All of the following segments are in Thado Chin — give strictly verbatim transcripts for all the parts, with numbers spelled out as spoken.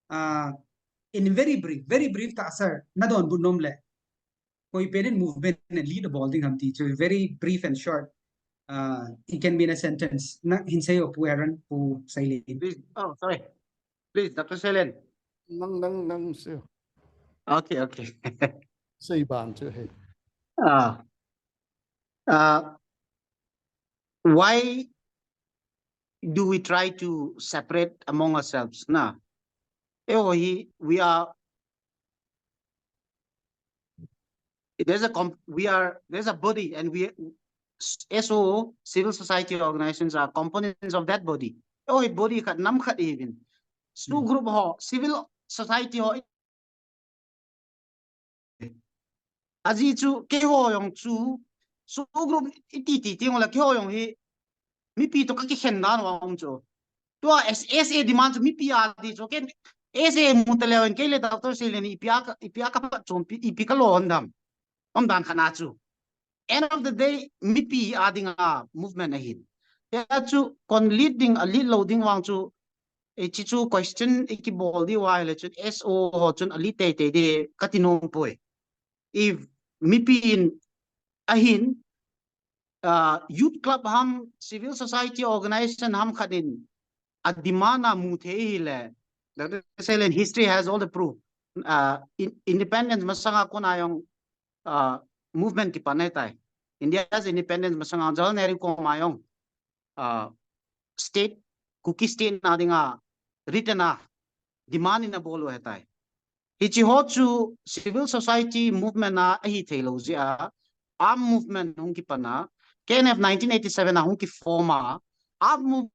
uh, in very brief, very brief ta sir, nadonbut nom le. Koi pen in movement na lead abol ding ham ti chu very brief and short. Uh, it can be in a sentence. Na hin sei o Pu Aaron, Pu Seilen. Please, oh, sorry. Please, Doctor Seilen. Nang, nang, nang, sir. Okay, okay. Say ban to hey. Uh, uh, why do we try to separate among ourselves? Na, eh, oh, he, we are, there's a comp, we are, there's a body, and we, S O O, civil society organizations are components of that body. Oh, he body khat, nam khat even. SoO group ho, civil society ho, aji chu, keiho jong chu, SoO group iti ti ting la, keiho jong hi, mipi to kakikhen dan wa um chu. Tua S, S A demand chu mipi a di chu, ken S A mu ta leo en kei le Doctor Seilen ipi a ka, ipi a ka pat chom pi, ipi ka lo hon dam. Om dan khat na chu. End of the day, mipi a dinga movement ahin. Tia chu kon lead ding, a lead lo ding vang chu, e chi chu question i kibol di wa le chun S O ho chun a lead tei tei di kati nom poi. If mipi in ahin, uh, youth club ham, civil society organization ham khat in a demand a mu thei hi le, Doctor Seilen, history has all the proof. Uh, in, independence masanga kona jong, uh, movement kipan ahi tai. India's independence masanga Jawaharlal Nehru koma jong, uh, state, Kuki state na dinga written a demand in abol u ahi tai. Hichi ho chu civil society movement a ahi thei lo jeh a, arm movement hung kipan a, K N F nineteen eighty-seven a hung kiform a, arm movement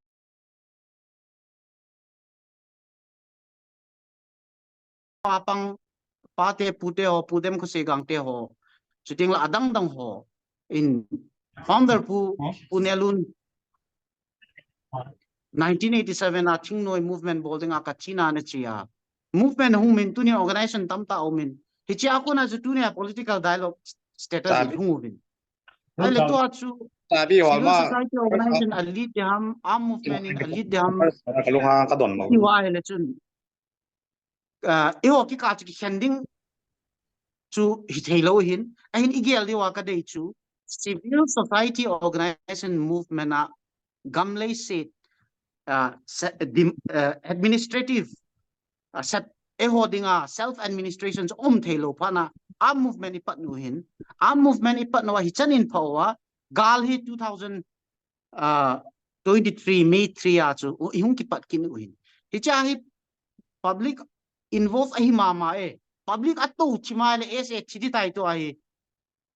pa pang, pa te, pu te ho, pu Demkhosei Gangte ho, chuting la adang dang ho, in founder pu, Pu Nehlun, nineteen eighty-seven a thingnoi movement bol dinga ka china na chia. Movement hung min tunia organization tam ta um in. Hichia kona chu tunia political dialogue status in hung uvin. Ahile tua chu civil society organization a lead di ham, arm movement in a lead di ham. Ka lunghang ka don mo. Ti wa ahile chun. Uh, eiho kikah chu kikhen ding chu hi thei lo hin. Ahin i gel di wa ka dei chu. Civil society organization movement a gam leiset, uh, administrative, uh, eiho dinga self administration chu um thei lo phat na arm movement i pat u hin. Arm movement i pat u a hichan in pha uva gal hi two thousand, uh, twenty-three May three a chu i hung kipat kit u hin. Hicha hi public involve ahi mama e. Public a to thima le S A thi di tai to ahi.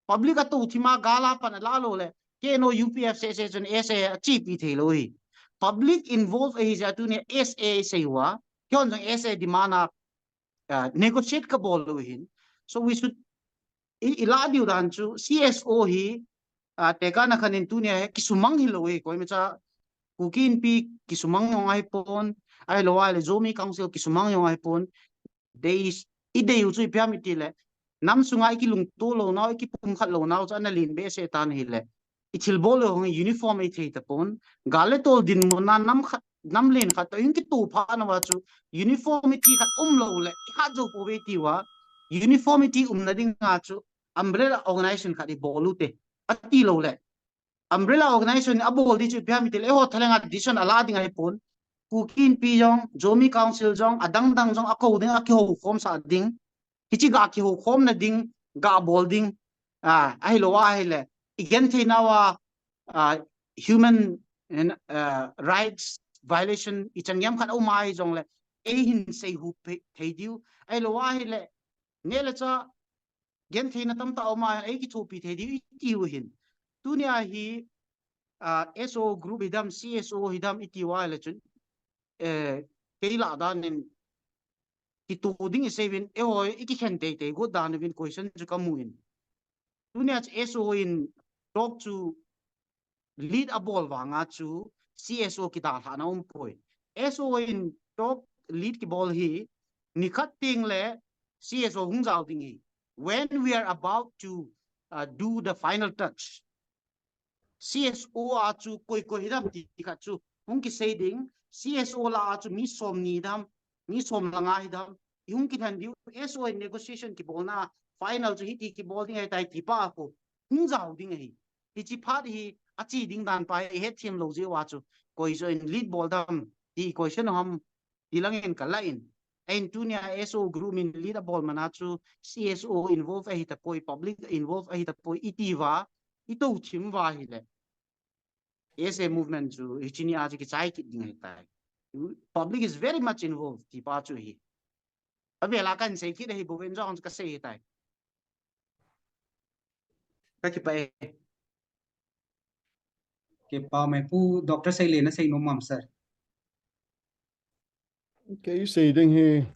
Public a to thima gal a pan a la lo le. K N O U P F se se chun S A a chipi thei lo hi. Public involve ahi jeh a tunia S A sei uva. Kihon jong S A demand a, uh, negotiate ka bol lo hin. So we should, i, i la diu dan chu C S O hi, uh, tekah na khan in tunia he kisumang hi lo hi. Koima cha Kuki Inpi kisumang jong ahi pon. Ahilou ahile Zomi Council kisumang jong ahi pon. Dei, i dei u chu ipi ham iti le, nam sunga i kilungto lo nau, i kipumkhat lo nau chu ana len behseh tan ahile, i thilbol u hong uniform i thei tapon. Gal le tol dinmun a nam khat, nam len khat to i hung kito phat na uva chu uniformity khat um lo le i hat jou pouve ti uva, uniformity umna dinga chu umbrella organization khat i bol u te ati lo le, umbrella organization a bol di chu ipi ham iti le, eiho thalhenga decision a la ding ahi pon. Kuki Inpi jong, Zomi Council jong, adang dang jong a ko ding, a kihoukhom sah ding. Hichi ga kihoukhom na ding, ga bol ding. Ah, ahilou ahile, i genthei nauva, ah, human and, uh, rights violation i chang yam khat a um ahi jongle, ei hin sei hu thei diu. Ahilou ahile, neh le chah genthei na tam tah um a, ei kithopi thei diu i ti u hin. Tunia hi, ah, S O group hi dam, C S O hi dam i ti uva le chun, eh, kei lah dan in kito ding i sei uvin, eiho i kikhen tei tei got dan uvin question chu ka mu in. Tunia chu S O in talk chu lead a bol vanga chu C S O kidalhahna um poi. S O in talk lead kibol hi, nikhat teng le C S O hung jao ding hi. When we are about to, uh, do the final touch, C S O a chu koi koi hi dam ti khat chu hung kisei ding, C S O lah a chu mi som ni dam, mi som le nga hi dam, i hung kithan diu, S O in negotiation kibolna, final chu hiti kibol ding ahitai ti pa khu, hung jao ding ahi. Hichi phat hi, achi ding dan pa hi, i het them lou jeh uva chu, koi chu in lead bol dam, ti koi chen ham, ti lang in ka la in. Ahin tunia S O group in lead abol mana chu, C S O involve ahi tapoi, public involve ahi tapoi, i ti uva, i tou thim uva hi le. S A movement chu, hichi ni a chu kichai kit ding ahitai. Public is very much involved, ti pa chu hi. Avela kan sei kit ahi bou in jong ka sei ahitai. Ka kipah e. Kipah e pu, Doctor Seile na sei nom am sir. Kei sei ding hi,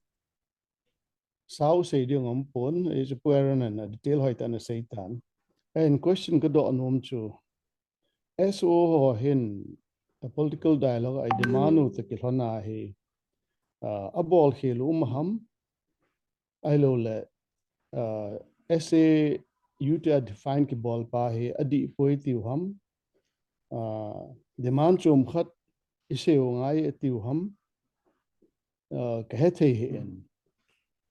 sao sei ding um pon, i chu pu Aaron in detail hoitah in asei tan. And question ka doh nom chu, S O ho hin, a political dialogue a i demand u toh kilhon a hi, ah, abol khel u um ham, ahilou le, ah, S A U T a define kibol pa hi adih poi tiu ham, ah, demand chom khat i sei u ngai tiu ham, ah, ka hethei hih in.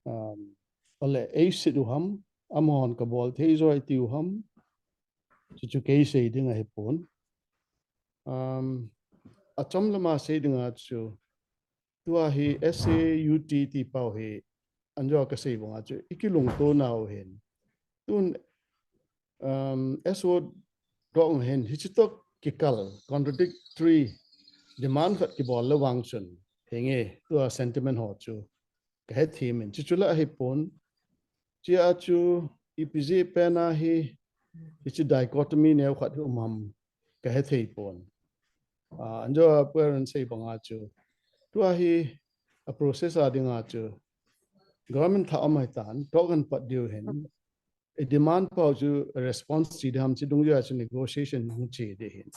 Um, ole ei sit u ham, amahon kabol thei jo tiu ham, chu chu kei sei ding ahi pon. Um, achom lama sei ding a chu, tua hi S A U T ti pau hi, anjo ka sei banga chu, i kilungto nau hin. Tun, um, S O dong hin, hichi toh kikal, contradictory demand khat kibol le vang chun, henge, tua sentiment ho chu, ka hethem in, chu chu la ahi pon, chia chu, ipi jeh pen a hi, hichi dichotomy neo khat hi um ham, ka hethei pon. Ah, anjo a pu Aaron sei banga chu, tua hi, a process a ding a chu, government thah um ahi tan, talk an pat diu hin, i demand pau chu response chi ding ham chi dungjuia chu negotiation hung chi ding hin.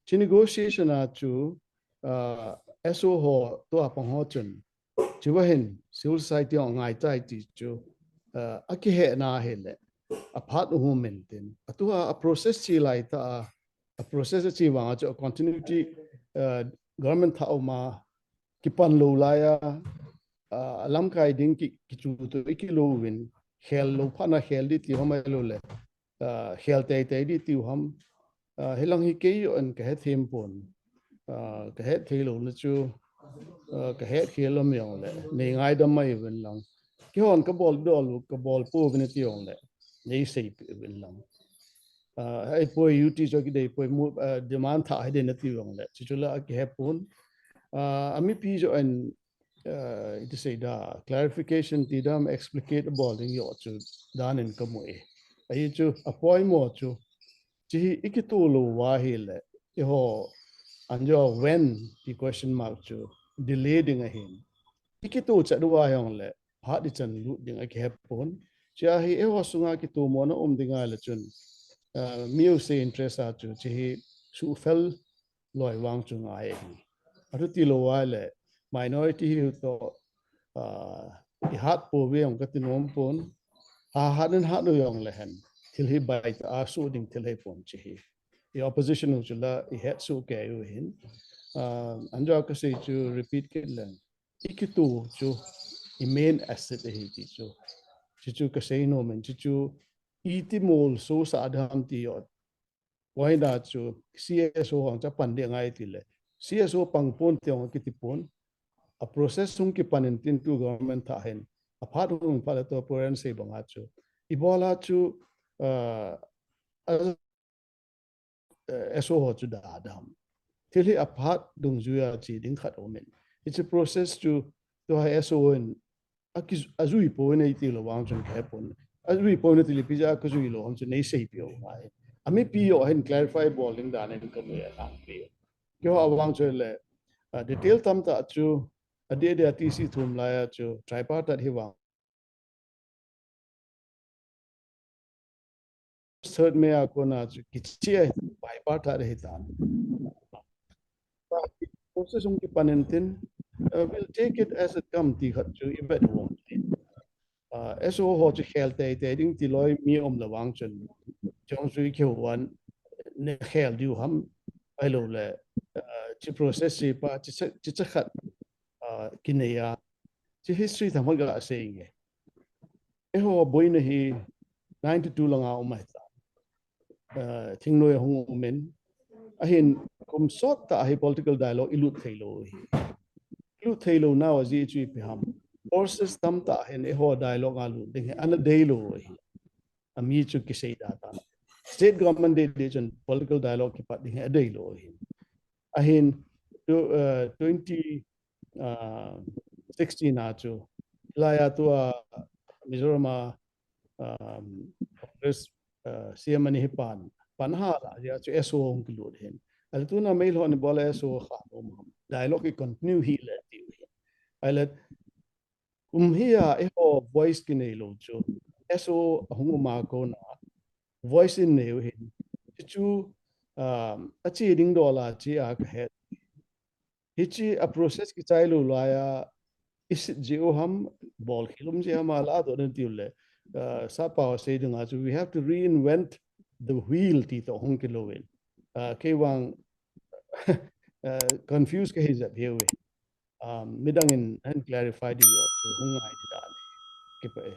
Chi negotiation a chu, ah, S O ho tua pang ho chun, chu va hin civil society ho ngai tai ti chu, ah, akihehna hile, aphat u hum in tin. Atua a process chi lai ta a, a process a chi vang a chu a continuity, ah, government thah um a, kipan lou lai a, ah, lamkai ding ki, kichu toh i kilou vin, khel lou phat na khel ding ti ham ahilou le, ah, khel teitei ding tiu ham, ah, hilang hi kei joh in ka hethem pon, ah, ka hethei lou na chu, ah, ka hetkhel lou jong le, nei ngaidam mai uvin lang. Keihon ka bol doh lou, ka bol pouvin ati jong le, nei seipeh uvin lang. Ah, ahipoi U T chu kidei poi mu, ah, demand thah hi dei nati jong le, chu chu la akihe pon. Ah, amipi joh in, ah, iti sei da, clarification ti dam, explicate bol ding joh chu dan in ka mu e. Ahi chu, apoimo chu, chi hi i kito lou va hile, eiho, anjo when ti question mark chu, delay ding ahin. I kito chat uva jong le, phat i chan lut ding akihe pon. Chia hi eiho sunga kitomona um ding ahile chun, ah, mi jouse interest a chu, chi hi suhfel loi vang chu ngai ahi. Athu ti lou va le, minority hi toh, ah, i hat pouve jong ka ti nom pon, a hat in hat u jong le hen, thil hi baitah a suh ding thil hi pon chi hi. I opposition u chu la, i het suh kei u hin. Ah, anjo ka sei chu repeat kit leng. I kito chu, i main asset ahi ti chu. Chi chu ka sei nom in, chi chu iti molso sah ding ham ti joh. Vaina chu C S O hung cha pan ding ngai ti le. C S O pang pon ti hung kiti pon. A process hung kipan in tin tu government thah hin. Aphat hung phat le tua pu Aaron sei banga chu. Ibola chu, ah, a, eh, S O ho chu da dam. Thil hi aphat dungjuia chi ding khat um in. Hichi process chu tua S O in aki, ajui poi nei ti lou vang chun ka he pon. Ajui poi nei ti le ipi jeh a ka jui lou ham chu nei seipeh u ngai. Amipi joh hin clarify bol ding dan in ka mu e lang pi. Keiho a vang chu le, ah, detail tamtah chu, adeh deh a T C thum lai a chu, tripartite hi vang. Third May a kona chu kichai bipartite ahi tan. Process hung kipan in tin, uh, we'll take it as it come ti khat chu i vet u. Uh, S O ho chu khel teitei ding ti loi mi um lou vang chun. Chong chu i kihou uva nei khel diu ham, ahilou le, uh, chi process chi pa, chi cha, chi cha khat, uh, kinei a, History thaman ga sei nge. Eiho boina hi ninety-two langa um ahi ta. Uh, thingnoi hung um in. Ahin kum sot ta hi political dialogue ilut thei lou hi. Ilut thei lou nau ajeh chu ipi ham. Forces tamtah hin eiho dialogue a lut ding hi ana dei lou hi. Ami chu kisei da ta. State government dei dei chun political dialogue kipat ding hi adei lou hi. Ahin tu, uh, twenty, uh, sixteen a chu. Hilai a tua Mizoram a, um, Congress, uh, C M ani hi pan. Pan ha la, ajeh chu S O hung kilut hin. Ahile tuna Meilhei hon ibol a S O kha um ham. Dialogue i continue hih le tiu hi. Ahile kum hi a eiho voice kinei lou chu. S O ahung um a kona voice in nei u hin. Chu, um, ache ding dol a che a ka het. Hiche a process kichai lou lai a, isit ji u ham, bol khel um ji ham a la doh den tiu le. Uh, sap a sei ding a chu, we have to reinvent the wheel ti toh hung kilou in. Uh, kei vang, uh, confuse ka hi jep hiu e. Um, midang in ahin clarify ding u chu hung ngai ding dan. Kipah e.